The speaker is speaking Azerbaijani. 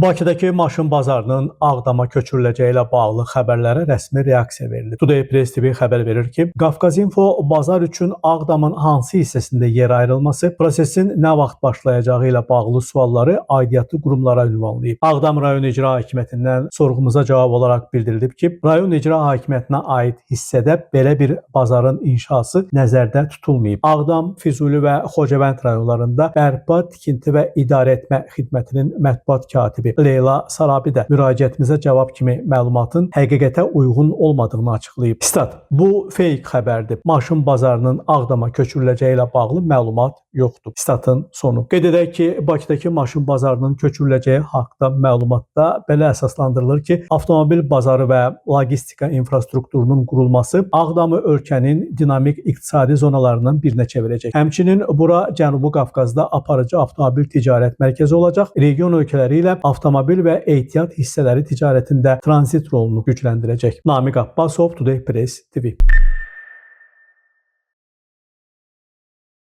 Bakıdakı maşın bazarının Ağdama köçürüləcəyi ilə bağlı xəbərlərə rəsmi reaksiya verilib. Today Press TV xəbər verir ki, Qafqaz Info bazar üçün Ağdamın hansı hissəsində yer ayrılması, prosesin nə vaxt başlayacağı ilə bağlı sualları aidiyyatı qurumlara ünvanlayıb. Ağdam rayon İcra Hakimiyyətindən sorğumuza cavab olaraq bildirilib ki, rayon icra hakimiyyətinə aid hissədə belə bir bazarın inşası nəzərdə tutulmayıb. Ağdam, Füzuli və Xocavənd rayonlarında bərpa, tikinti və idarəetmə xidmətinin mətbuat katibi Leyla Sarabi də müraciətimizə cavab kimi məlumatın həqiqətə uyğun olmadığını açıqlayıb. Stat: Bu fake xəbərdir. Maşın bazarının Ağdama köçürüləcəyi ilə bağlı məlumat yoxdur. Statın sonu. Qeyd edək ki, Bakıdakı maşın bazarının köçürüləcəyi haqqda məlumatda belə əsaslandırılır ki, avtomobil bazarı və logistika infrastrukturunun qurulması Ağdamı ölkənin dinamik iqtisadi zonalarından birinə çevirəcək. Həmçinin bura Cənubi Qafqazda aparıcı avtomobil ticarət mərkəzi olacaq. Region ölkələri ilə avtomobil və ehtiyat hissələri ticarətində tranzit rolunu gücləndirəcək. Namiq Abbasov, Today Press TV.